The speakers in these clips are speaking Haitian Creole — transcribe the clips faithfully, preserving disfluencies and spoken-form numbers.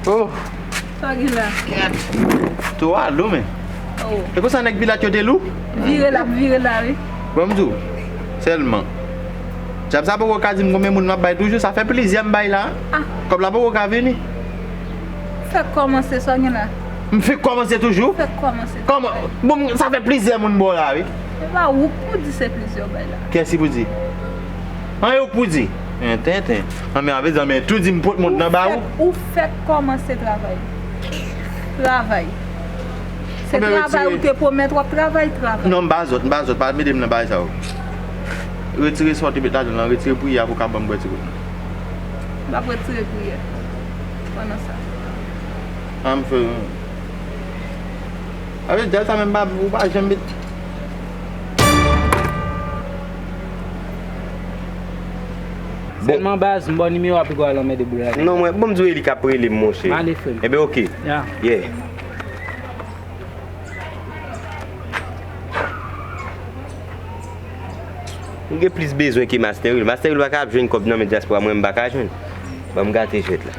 Oh. Sa w gen la? Kèt. Twa lou, men. Oh. E konsa nèg Pilat yo te lou? Vire l ap vire la, wi. Bon, m di w, sèlman. Djab sa poko ka di m konbyen moun m ap bay toujou, sa fè plizyè m bay la. Ah. Kòb la poko ka vini. Fèk kòmanse, sa w gen la? M fèk kòmanse toujou? Fèk kòmanse. Kòman? Bon, sa fè plizyè moun ba w la, wi. E pa ou k pou di se plizyè w bay la. Kiyès ki pou di? An, e ou k pou di? En, tenten. An, men, avè di, an, men, tou di m pot mont nan ba ou. Ou fèk, ou fèk kòmanse travay. Travay. Se travay ou te pwomèt w ap travay, travay. Non, m pa zòt, m pa zòt, pa mete m nan bagay sa yo. Retire sa w te met ladan l lan, retire priyè a pou w ka ban m bwè ti gout. M ap retire priyè pandan sa. An, m fè. Avè di, sa menm pa, ou pa janm met. Bon. Sèlman baz, m ba w nimewo a, piga w al anmède boul avè l. Non, mwen, bon, m di w e li k ap rele m, monchè. M ale, frè m. Enben, oke. Ya. Yeah. M gen plis bezwen ke Master Will. Master Will pa ka ap jwenn kòb nan men dyaspora, mwen m pa ka jwenn. Ban m gate jwèt la.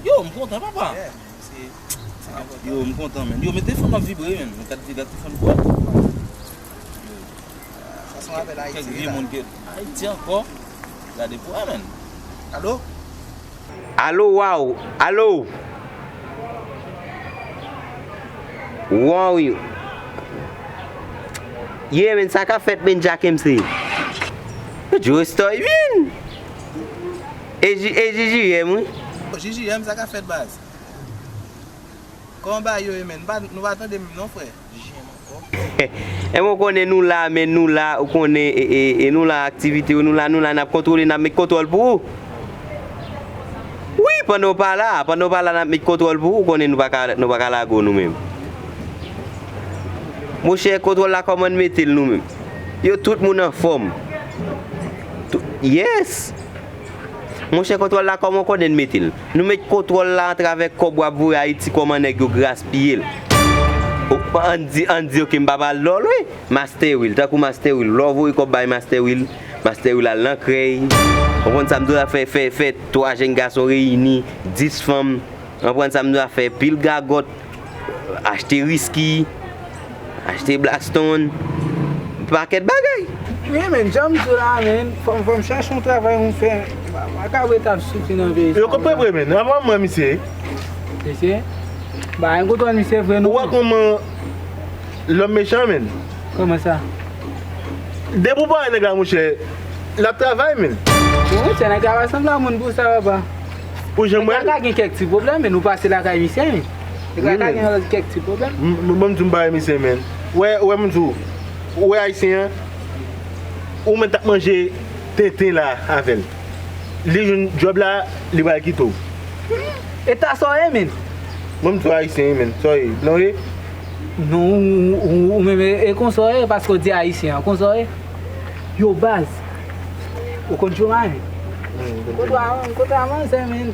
Yo, m kontan, papa. Yo, m kontan, men. Yo, men telefòn nan vibre, men. Mwen gad, gad telefòn pou wè. Fason apèl Ayiti. Kèk vye moun ki Ayiti ankò. Gade pou wè, men. Alo? Alo, waw. Alo. Waw. Yeah, men, sa k ap fèt, men, Jack M C? Joe Stoy, men. E J-, e J J M, wi. J J M, sa k ap fèt, baz? Kòman bagay yo ye, men? Nou pa, nou pa tande m non, frè. J J M ankò. E mwen konnen nou la, men nou la, ou konnen, e, e, e nou la, aktivite yo, nou la, nou la, n ap kontwole, n ap met kontwòl pou ou. Wi, pandan w pa la, pandan w pa la, n ap met kontwòl pou ou, ou konnen nou pa ka, nou pa ka lage w nou menm. Monchè, kontwòl la, kòman n mete l nou menm? Yo, tout moun anfòm. Tou-, yes! Monchè, kontwòl la, kòman w konnen n mete l? Nou met kontwòl la atravè kòb w ap voye Ayiti, kòman nèg yo gaspiye l. O, ann di, ann di, oke, m pa pral lòl, wi. Master Will, tankou Master Will, lè w voye kòb bay Master Will, Master Will al nan krèy. Konprann sa m di w la, fè, fè, fè twa jèn gason reyini, dis fanm. Konprann sa m di w la, fè pil gagòt. Achte wiski, achte Blackstone, pakèt bagay. Wi, men, jan m di w la, men, fò m, fò m chache yon travay, yon fè, m pa, m pa ka ret ap soufri nan peyi sa. Yo konprann vre, men, avan mwen, misye. Mesye, ba, yon kote misye vre, non. Ou wè kòman lòm mechan, men. Kòman sa? Depi w pa wè nèg la, monchè, l ap travay, men. Bon, monchè, nèg la pa sanble a moun pou sa, papa. Ou janm wè l? Nèg la ka gen kèk ti pwoblèm, men nou pase lakay misye, men. Nèg la ka gen kèk ti pwoblèm. M, m, ban m di w m pa wè misye, men. Wè, wè, m di w, ou wè ayisyen an, ou menm t ap manje tenten la avè l. Li jwenn djòb la, li pral kite w. E ta sa w ye, men? Mwen, m di w ayisyen, men. Sa w ye? Blan w ye? Non, ou, ou, ou menm, e, e konsa w ye, paske w di ayisyen an, konsa w ye. Yo, baz, ou konn Joe Mayen? Kote a, kote a manzè, men?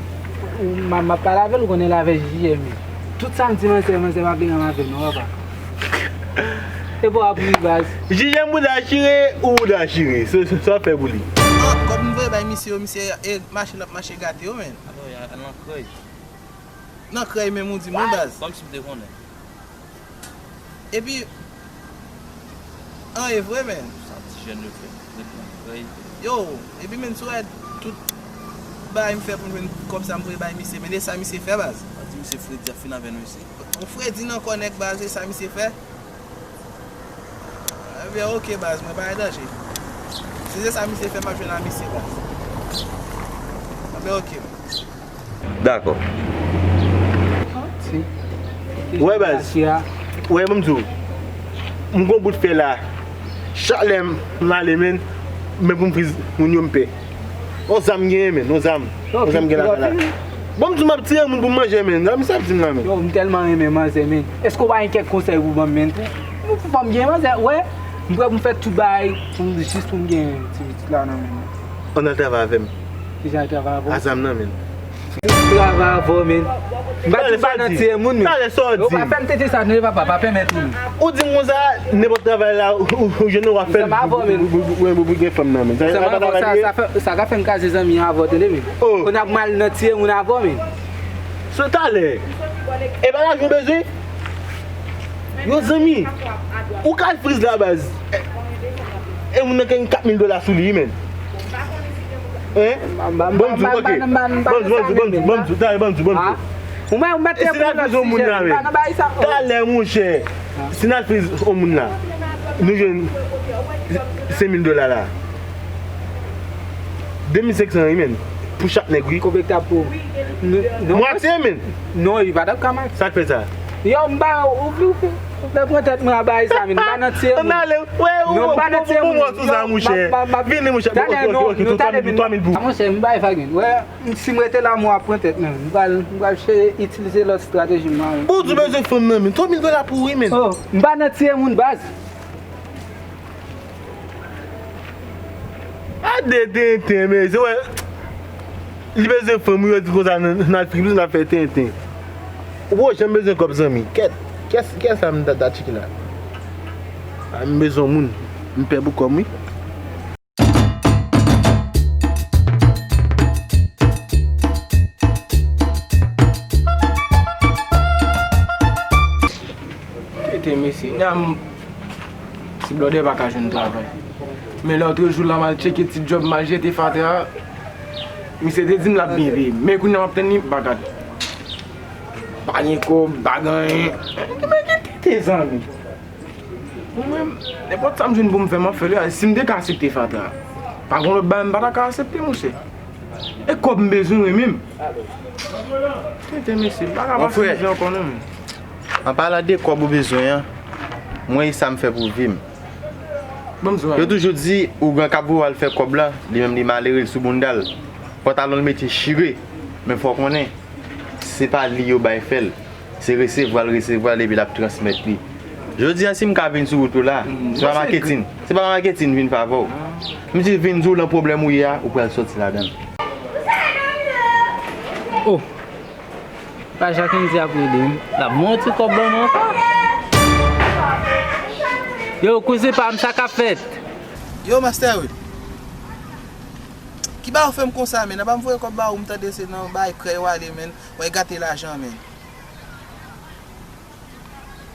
M, m ap pale avè l, ou konnen l avè J M. Tout sa m di manzè, manzè pa vle rann avè l, non, papa. E pa w ap ri, baz. J M bouda chire, ou bouda chire. Se, se, sa w fè pou li. Ah, kòb m voye bay misye yo, misye, e mache l ap mache gate yo, men. Alò, y a, nan krèy. Nan krèy menm ou di mwen, baz. Kòmsi m te konnen. Epi, an e vre, men. Sa ti jèn yo fè. Ret nan krèy. Yo, epi, men, si w wè tout bagay m fè pou m jwenn kòb sa m voye bay misye, men e sa misye fè, baz. Pa di misye fredi ap fin avè nou isi. Yon fredi nan kò nèg, baz, e sa misye fè. Ebyen, oke, baz, mwen pa gen danje. Si se sa misye fè, m ap jwenn a misye, baz. Ebyen, oke. Dakò. Wè, baz. Wè, ban m di w. M gon bout fè la. Chak lè m ale, men, men pou m friz moun yo, m pè. On zam m genyen, men, on zam. On zam m gen la, la. Bon, m di w m ap tire moun pou m manje, men. Sa misye ap di m la, men. Yo, m tèlman renmen manzè, men. Èske w pa gen kèk konsèy pou ban m, men? Pou, pou ban m gen manzè, wè. M prè pou m fè tout bagay pou m, jis pou m gen ti pitit la nan men mwen. Ann al travay avè m. Kijan al travay avè w? A zam nan, men. Travay avè w, men. M pa di w pa nan tiye moun, men. Talè, sa w di? Yo, pa fè m tete sa, non, papa, pa pèmèt ou, men. Ou di m konsa, nenpòt travay la, ou, ou, ou jwenn ou ap fè l pou, pou, pou, pou, pou gen fanm nan, men. Sa, sa pa travay li ye? Sa, sa ka fè m kraze zanmi an avè w, tande, men. Oh. Kounye a pou m al nan tiye moun avè w, men. So talè. E pa lajan w bezwen? Yo zanmi, ou ka al friz la baz. E, e moun nan gen kat mil dola sou li, wi, men. Hein? Ban m di w, ok. Ban m di w, ban m di w, ban m di w, talè, ban m di w, ban m di w. Ou mèt, ou mèt. E si n al friz yon moun la, men. Talè, monchè. Si n al friz yon moun la, nou jwenn senk mil dola la. De mil senk san, wi, men. Pou chak nèg, wi. Konbyen k t ap pou? Mwatye, men. Non, li pa t ap ka matye. Sa k fè sa? Yo, m pa, ou, ou, ou, ou fè pran tèt mwen a bagay sa, men. M pa nan tiye moun. Ann ale, wè, ou, non, m pa nan tiye moun. Ou, ou, ou, ou, sa, monchè. Vini, monchè. Talè, non, non, talè, men. Twa mil pou. A, monchè, m bay fagin. Wè, si m rete la, mwen ap pran tèt mwen. M pral, m pral chèche itilize lòt estrateji m nan. Ou di w bezwen fanm nan, men. Twa mil dola pou ou, wi, men. Oh, m pa nan tiye moun, baz. A de tenten, men, se wè. Li bezwen fanm, wi, yo di konsa, n, n al friz, n al fè tenten. Ou poko janm bezwen kòb, zanmi. Kèt, kiyès, kiyès la m ta, ta tcheke la? A, m bezwen moun. M pè pou kòb, wi. Tete, mesye, n a m Ti blòdè pa ka jwenn travay. Men lòtrejou la, m al tcheke ti djòb, m al jete fatra a. Misye te di m l ap byen peye m. Men kounye a m ap tann li, m pa gade. Pa gen kòb, pa gen anyen. Men ki tete, zanmi. Mwen menm, nenpòt sa m jwenn pou m fè, m ap fè l wi. Si m te ka aksepte fatra a, pa gen lòt bagay m pa ta ka aksepte, monchè. E kòb m bezwen, wi, menm. Tete, mesye, m pa ka pase mizè ankò, non, men. An palan de kòb ou bezwen an, mwen e sa m fè pou vi m. Yo toujou di, ougan k ap voye w al fè kòb la, li menm li malere, l sou bounda l. Pantalon l mete chire, men fò w konnen, se pa li yo bay fè l. Se resevwa l resevwa l epi l ap transmèt li. Jodi a, si m ka vin sou wout ou la, se pa maketin. Se pa maketin vin fè avè w. M di vin di w nan pwoblèm ou ye a, ou pral sòti ladan l. Oh! Pa Jacquendy ap rele m. L ap voye yon ti kòb ban mwen ankò. Yo, kouzen pa m, sa k ap fèt? Yo, Master Will. Ki bagay ou fè m konsa, men? Nan pa m voye kòb ba ou, m tande se nan bay krèy ou ale, men. Wè, gate lajan, men.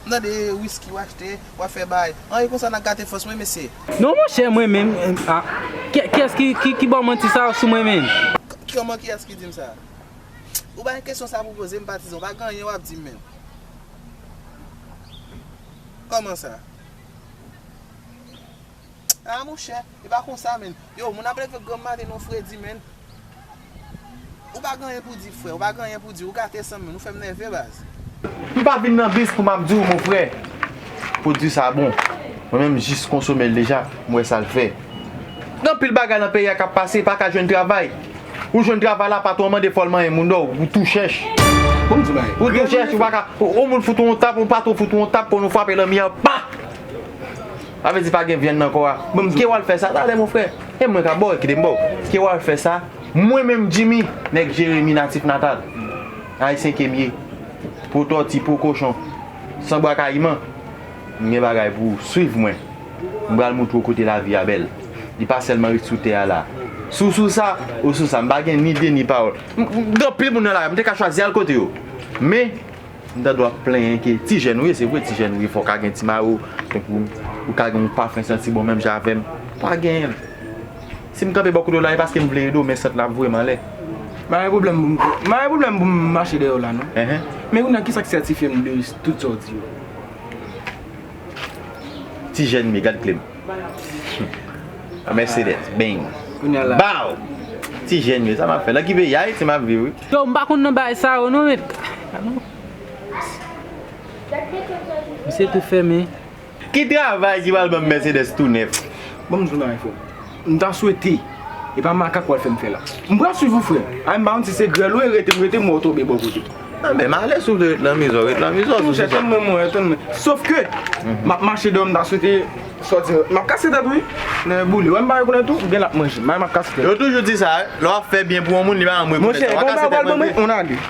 M tande wiski w achte, w ap fè bay. Anyen konsa n ap gate fòs mwen, mesye. Non, monchè, mwen menm, ah, kiyès ki, ki, ki ba w manti sa sou mwen menm? K-, kòman kiyès ki di m sa? Ou pa gen kesyon sa pou poze m, patizan. Ou pa gen anyen w ap di m menm. Kòman sa? Ah, monchè, e pa konsa, menn. Yo, moun ap leve granm maten nan fredi, menn. Ou pa gen anyen pou di, frè. Ou pa gen anyen pou di. Ou gate san m, menn. Ou fè m nève, baz. M pa vin nan bis pou m ap di w, mon frè. Pwodui sa bon. Mwen menm, m jis konsome l deja. M wè sa l fè. Gen anpil bagay nan peyi a k ap pase, pa ka jwenn travay. Ou jwenn travay la, patwon an mande fò l manyen moun dò, ou tou chèch. Bon, m di w bagay. Ou tou chèch, ou pa ka. Ou, ou moun fout ou yon tap, ou patwon fout ou yon tap, konn ou frape lanmi an, pa! Sa vle di pa gen vyann nan kò a. Bon, m di w. Ke w al fè sa, talè, mon frè. E mwen k ap ba w, kite m ba w. Ke w al fè sa, mwen menm, Jimmy, nèg Jeremi, natif natal. Ayisyen ke m ye. Pwo tòti, pwo kochon. San bwa kayiman. M gen bagay pou ou. Swiv mwen. M pral moutre w kote lavi a bèl. Li pa sèlman ret sou tè a la. Si w sou sa, ou sou sa. M pa gen ni ide ni pawòl. M, m, gen anpil moun nan lari a, m te ka chwazi al kote yo. Men, m tande w ap plenyen ke ti jèn ou ye, se vre, ti jèn ou ye, fò w ka gen ti mari w, tankou ou ka gen yon pafen santi bon menm jan avè m. Pa genyen l. Si m kanpe bò kote w la, e paske m vle ede w, men sant la ap voye m anlè. M pa gen pwoblèm pou m, m pa gen pwoblèm pou m mache dèyè w la, non. Enhen. Men kounye a, kisa k sètifye m de tout sa w di yo? Ti jèn, men gad kle m. A Mercedes, bang. Kounye a la. Baw! Ti jèn, men sa m ap fè? Nan ki peyi? Ayiti m ap viv, wi. Yo, m pa konn nan bagay sa yo, non, men. Misye tou fèmen. Ki travay ki pral ban m Mercedes tou nèf? Bon, m di w nan enfo. M ta swete. E pa makak w al fè m fè la. M pral swiv ou, frè. A, m pa konn si se grèl ou ye, rete, m rete, m wè w tonbe bò kote. Nan men, m ale sou ret nan mizò, ret nan mizò, sou se sa. Tann mwen, mwen, tann mwen. Sof ke, m ap mache deyò, m ta swete sòti. M ap kase tèt, wi. Nan boule. Wè, m pa rekonèt ou, gen l ap manje. M ap kase tèt. Yo toujou di sa, lè w ap fè byen pou yon moun, li pa janm rekonèt sa. Monchè, w ap kase tèt mwen, mwen, on ale.